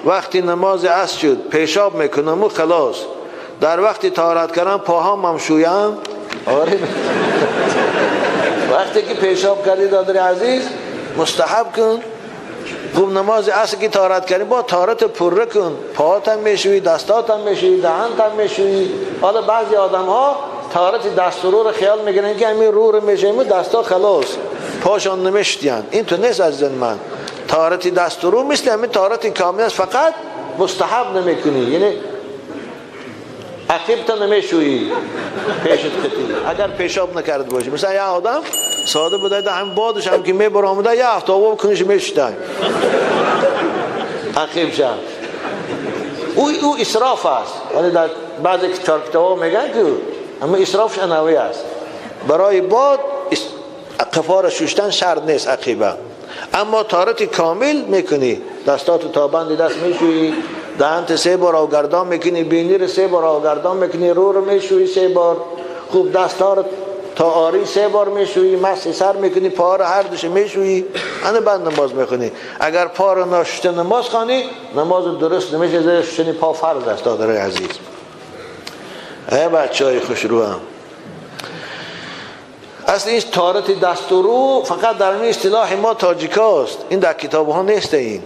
وقتی نماز عصر شد پیشاب میکنم و خلاص، در وقتی طهارت کردم پاهام هم شویم؟ آره، وقتی که پیشاب کردی دادر عزیز مستحب کن. خوب نماز عصر که طهارت کردی با طهارت پره کن، پاهات هم میشویی، دستات هم میشویی، دهنت هم میشویی. حالا بعضی آدم ها طهارت دست و رو خیال میگیرن که همین رو رو میشویم و دستا خلاص، پاشان نمیشتین. این تو نیست عزیزان من. طهارت دست و رو مثل همین طهارت کامل است، فقط مستحب نمیکنی، یعنی عقیب تا نمیشویی پیشت خطی اگر پیشاب نکرد باشی. مثلا یه آدم ساده بوده ده هم بادش هم که میبر آمده یه هفته آب کنش میشتن عقیب شد. او اسراف است. ولی در بعضی کتاب‌ها میگن که اما اسرافش انوی است. برای باد قفار ششتن شرط نیست عقیبه، اما طهارت کامل میکنی، دستاتو تا بند دست میشویی، دهنت 3 بار آوگردان میکنی، بینی رو 3 بار آوگردان میکنی، رو رو میشویی 3 بار، خوب دستا رو تا آری 3 بار میشویی، مسح سر میکنی، پا رو هر دوش میشویی، انا بعد نماز میخونی. اگر پا رو نشسته نماز خوانی نماز درست نمیشه، زیرا شستن پا فرض است. دادرای عزیز، ای بچهای خوشروام، اصل این طهارت دست و رو فقط در این اصطلاح ما تاجیکاست، این در کتاب ها نیست. این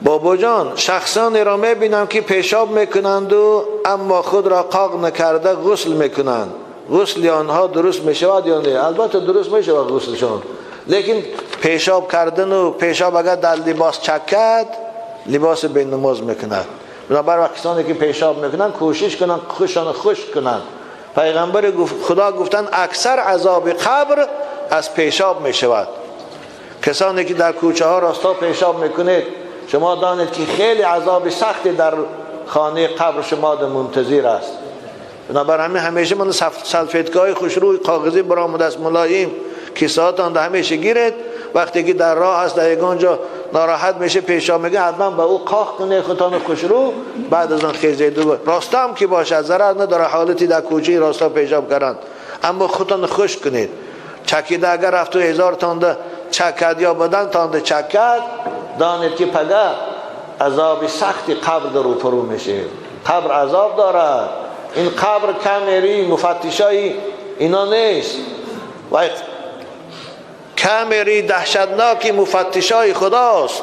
بابا جان، شخصانی را میبینم که پیشاب میکنند و اما خود را قاق نکرده غسل میکنند. غسل آنها درست میشود یا نه؟ البته درست میشود غسلشان، لیکن پیشاب کردن و پیشاب اگر در لباس چکد لباس بی نماز میکند. بنابراین کسانی که پیشاب میکنند کوشش کنند خوشان خشک کنند. پیغمبر خدا گفتن اکثر عذاب قبر از پیشاب میشود. کسانی که در کوچه ها راستا پیشاب میکنید شما دانید که خیلی عذاب سختی در خانه قبر شما در منتظر است. بنابراین همیشه من سلفیتگاه خوشروی کاغذی برآمده است ملایم که ساعتان در همیشه گیرد. وقتی که در راه است در یگان جا ناراحت میشه پیشاب میگه، حتما به او قاق کنه خودتان خوشرو، بعد از آن خیزه دو راستا هم که باشد ضرر نداره، حالتی در کوچه راستا پیشاب کردن، اما خودتان خوش کنید. چکیده اگر رفت و 1000 تانده چکد یا بدن تانده چکد، دانید که پگه عذاب سختی قبر در روپرو میشه. قبر عذاب دارد. این قبر کمری مفتشای اینا نیست، و کمری دهشتناکی مفتشای خداست.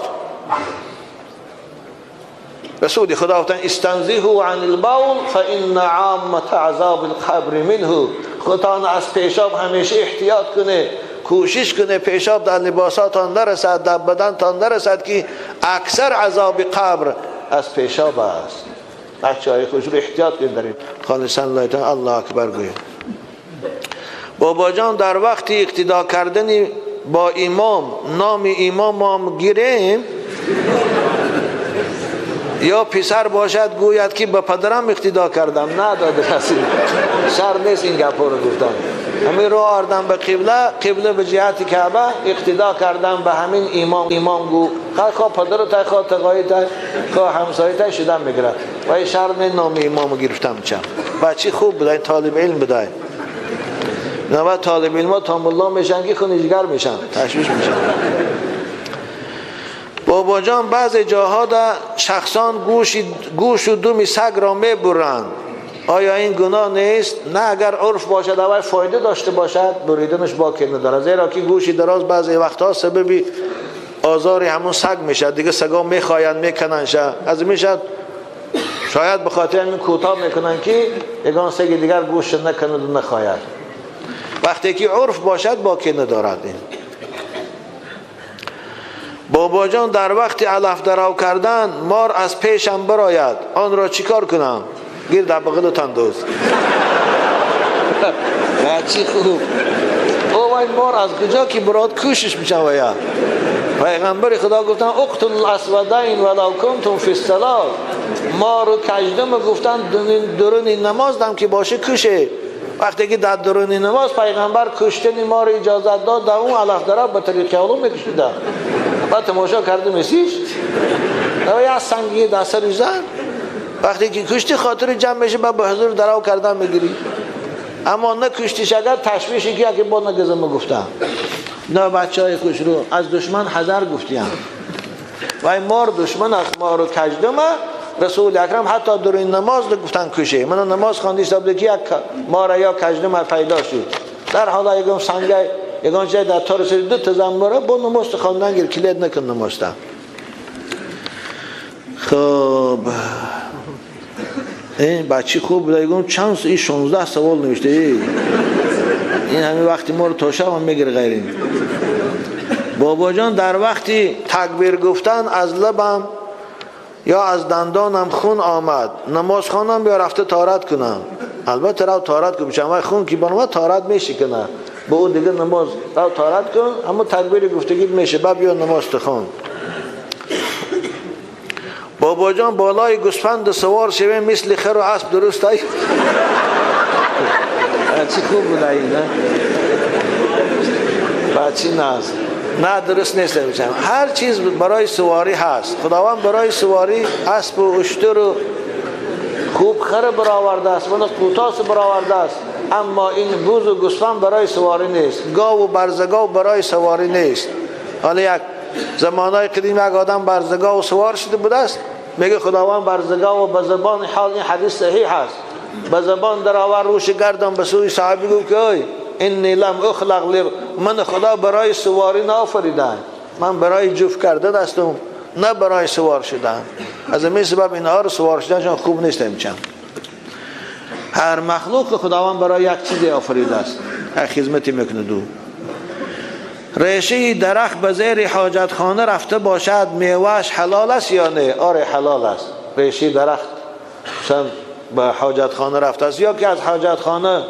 رسول خدا گفتن استنزهوا عن البول فان عامة عذاب القبر منه. خودتان از پیشاب همیشه احتیاط کنه، کوشش کنه پیشاب در لباساتان نرسد، در بدنتان نرسد، که اکثر عذاب قبر از پیشاب است. بچه های خوش رو احتیاط کنید دارید. خالصا لله الله اکبر گوید. بابا جان، در وقت اقتدا کردن با امام نام امام هم گیریم یا پسر باشد گوید که به پدرم اقتدا کردم؟ نه داده رسید، شر نیست این گپا رو گفتن. همین رو آردم به قبله، قبله به جهت کعبه اقتدا کردم به همین امام. امام گو خواه پدر تا خواه تقایی تا خواه همسایه تا شدم میگیرد و این شر نیست نام امامو گرفتم. چم بچه خوب بوده، این طالب علم بوده. نه طالب علم ها تا ملا میشن که خونیجگر میشن، تشویش میشن. بابا جان، بعضی جاها در شخصان گوش و دم سگ را میبرند، آیا این گناه نیست؟ نه، اگر عرف باشد اول فایده داشته باشد بریدنش باکی نداره، زیرا که گوشی دراز بعضی وقتها سبب آزار همون سگ میشه دیگه، سگا میخواین میکنن شه از میشد، شاید به خاطر همین کوتاه میکنن که یگان سگ دیگر گوش نکند و نخواهد. وقتی که عرف باشد باکی ندارد. این بابا جان، در وقت علف درو کردن مار از پیشم براید، آن را چیکار کنم؟ گیر در بغل تندوز. بچی خوب، او این مار از کجا که براد کوشش میشن. و یا پیغمبر خدا گفتن اقتل الاسودین ولو کنتم فی الصلاه. مار و کژدم گفتن درون نماز دم که باشه کشه. وقتی که در درون نماز پیغمبر کشتن مار اجازت داد، در اون علف درو به طریق علوم میکشیدن. بعد تماشا کرده میسیش یا سنگی در سرش زد. وقتی که کشتی خاطر جمع میشه بعد به حضور درو کردن میگیری، اما نه کشتیش اگر تشویشی که اگه با نگزم گفتم. نه بچه های خوش رو از دشمن حذر گفتیم. وای مار دشمن است، مار و کژدم. رسول اکرم حتی در این نماز گفتن کشه. من نماز خواندی حساب که یک مار یا کژدم پیدا شد. در حالا یکم سنگ یکم جای در تار سر دو تا زنبوره با نماز خواندن گیر کلید نکن نماز تا. خب این بچه خوب بوده، یکم چند این 16 سوال نوشته. این همین وقتی ما رو تا شب هم میگیره غیرین. بابا جان در وقتی تکبیر گفتن از لبم یا از دندانم خون آمد، نماز خوانم یا رفته طهارت کنم؟ البته رو طهارت کن، چون خون که برآمد طهارت میشه کنه. به او دیگه نماز رو طهارت کن، اما تکبیر گفتگی میشه، بعد بیا نماز تخوان. بابا جان بالای گوسفند سوار شویم مثل خر و اسب درست ای؟ چی خوب بود این، نه؟ بچی ناز نه درست نیست. هر چیز برای سواری هست. خداوند برای سواری اسب و اشتر و خوب خر برآورده است، من قوتاس برآورده است، اما این بز و گوسفند برای سواری نیست، گاو و برزگاو برای سواری نیست. حالا یک زمانهای قدیم یک آدم برزگاو سوار شده بوده است، میگه خداوند برزگاو به زبان حال، این حدیث صحیح است، به زبان درآور روش گردان به سوی صحابی گفت که ای انی لم اخلق لی، من خدا برای سواری نآفریدم، من برای جفت کردن هستم نه برای سوار شدن. از این سبب اینها رو سوار شدنشان خوب نیست. امچن هر مخلوق خداوند برای یک چیزی آفریده است، هر خدمتی میکنه. دو ریشه درخت به زیر حاجت خانه رفته باشد میوهش حلال است یا نه؟ آره حلال است. ریشه درخت مثلا به حاجت خانه رفته است، یا که از حاجت خانه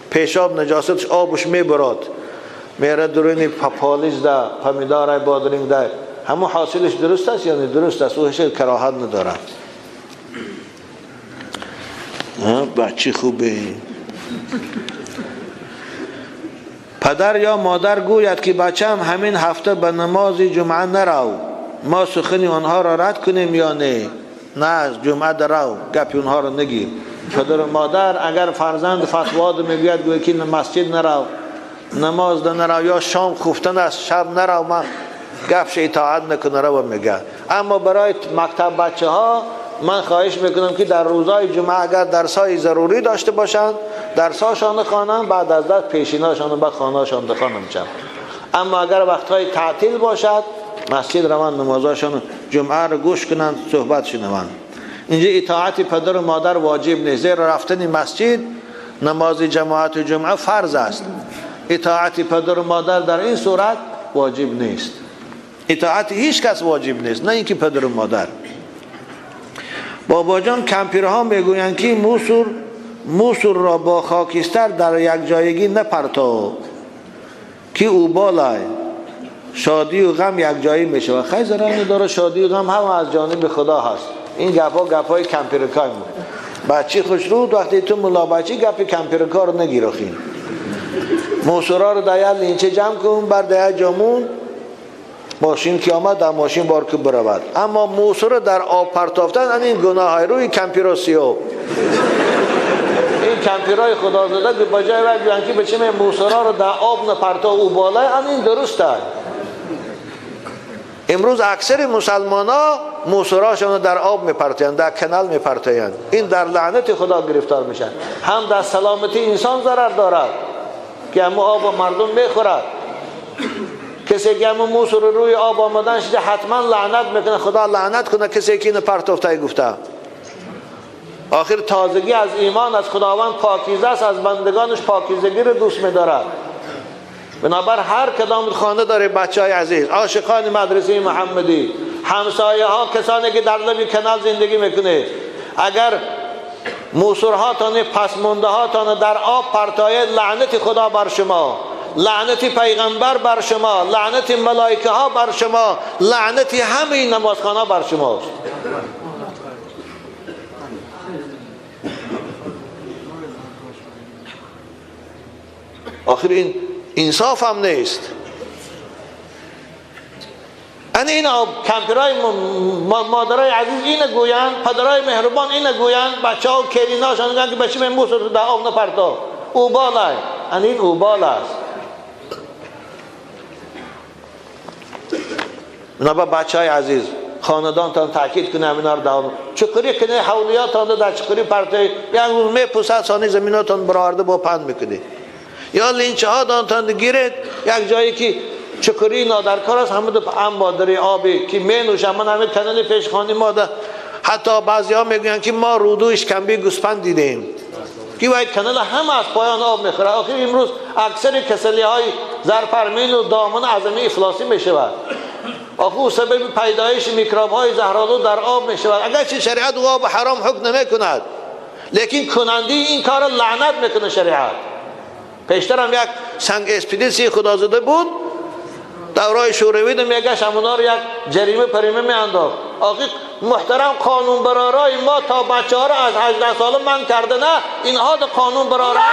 پیشاب نجاستش آبش میبرد میره درونی پالیز ده پمیدار بادرنگ ده، همون حاصلش درست است یا نه؟ درست است، او هیچ کراهت نداره. بچه خوبه. پدر یا مادر گوید که بچم همین هفته به نماز جمعه نرو، ما سخن آنها را رد کنیم یا نه؟ نه از جمعه درو، گپی اونها را نگیر. پدر و مادر اگر فرزند فتوا میگوید گوید که مسجد نرو، نماز نرو، یا شام خفتن است شب نرو، من گپش اطاعت نکنه رو میگه. اما برای مکتب بچه ها من خواهش میکنم که در روزهای جمعه اگر درسای ضروری داشته باشند درساشان خوانند، بعد از درس پیشیناشان به خانه‌شان بخوانند. اما اگر وقتهای تعطیل باشد مسجد روان نمازاشان جمعه رو گوش کنند، صحبت شنوند. اینجا اطاعت پدر و مادر واجب نیست، زیرا رفتن مسجد نماز جماعت جمعه فرض است. اطاعت پدر و مادر در این صورت واجب نیست. اطاعت هیچ کس واجب نیست، نه اینکه پدر و مادر. بابا جان کمپیرها میگویند که موسور را با خاکستر در یک جایگی نپرتو که او بالای شادی و غم یک جایی میشه و خیلی ضرر نداره. شادی و غم هم از جانب خدا هست. این گپا گپای کمپیرکای مو. بچه خوشرود وقتی تو ملا بچه گپ کمپیرکا رو نگیر. آخین موسورا رو در لینچه جمع کن بر در جامون، ماشین که آمد در ماشین بار که برود. اما موسور در آب پرتافتن این گناه های روی کمپیرا سیو. این کمپیرای خدا زده که با جای وقت بیان که بچه موسورا رو در آب نپرتا او بالای، این درست است. امروز اکثر مسلمان ها موسوراشان رو در آب میپرتایند، در کنال میپرتایند. این در لعنت خدا گرفتار میشن. هم در سلامتی انسان ضرر دارد که همو آب مردم میخورد. کسی که همو موسور روی آب آمدن شده حتما لعنت میکنه، خدا لعنت کنه کسی که اینو پرتافته گفته. آخر تازگی از ایمان از خداوند پاکیزه است، از بندگانش پاکیزگی رو دوست میدارد. بنابر هر کدام خانه داره بچه های عزیز، عاشقان مدرسه محمدی، همسایه ها، کسانی که در لبی کنال زندگی میکنه، اگر موسورهاتان پسمونده هاتان در آب پرتایه، لعنت خدا بر شما، لعنت پیغمبر بر شما، لعنت ملائکه ها بر شما، لعنت همه این نمازخانه بر شماست. آخر این انصاف هم نیست. این کمپیرای مادرای عزیز اینو گویند، پدرای مهربان اینو گویند، بچه‌ها و کلیناشان میگن که بچه من بوس در آب نپرتا، او بالای. این اوبال است. بنابر بچه های عزیز خاندانتان تاکید کنه اینا رو دوام چقری کنه حولیاتان در چقری پرته یک روز میپوسد ثانی زمیناتان برآورده با پند میکنه یا لینچه ها دانتان گیرد یک جایی که چقری نادرکار است همه دو انبادری آبی که می نوشن. من همه کنال پیشخانی ما ده حتی بعضی ها میگوین که ما رودو اشکمبی گوسفند دیدیم که باید کنال هم از پایان آب میخوره. آخر امروز اکثر کسلی های زرپرمین و دامن اعظمی افلاسی میشود. آخو سبب پیدایش میکروب های زهرآلود در آب میشود. اگرچه شریعت او آب حرام حکم نمیکند، لیکن کننده این کار لعنت میکنه شریعت. پیشتر هم یک سنگ اسپیدیسی خدازده بود دورای شوروی میگشت همونا رو یک جریمه پریمه میانداخت. آخه محترم قانون برارای ما تا بچه ها رو از 18 ساله من کرده نه، اینها قانون برارای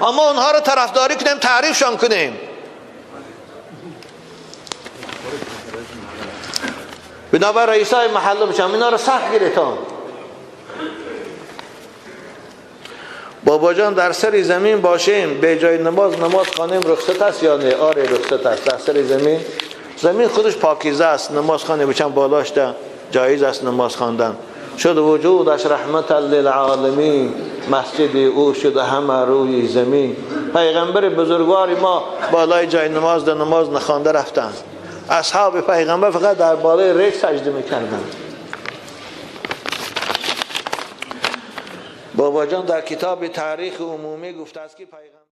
اما اونها رو طرفداری کنیم، تعریفشان کنیم. بنابر رئیسای محله بشم اینا رو سخت گیرتان. بابا جان در سر زمین باشیم به جای نماز نماز خوانیم رخصت است یا نه؟ آره رخصت است. در سر زمین، زمین خودش پاکیزه است، نماز خوانیم بچم بالاش ده جایز است نماز خواندن. شد وجودش رحمت للعالمین، مسجد او شد همه روی زمین. پیغمبر بزرگوار ما بالای جای نماز ده نماز نخوانده رفتن. اصحاب پیغمبر فقط در بالای ریگ سجده میکردند. بابا جان در کتاب تاریخ عمومی گفته است که پیغمبر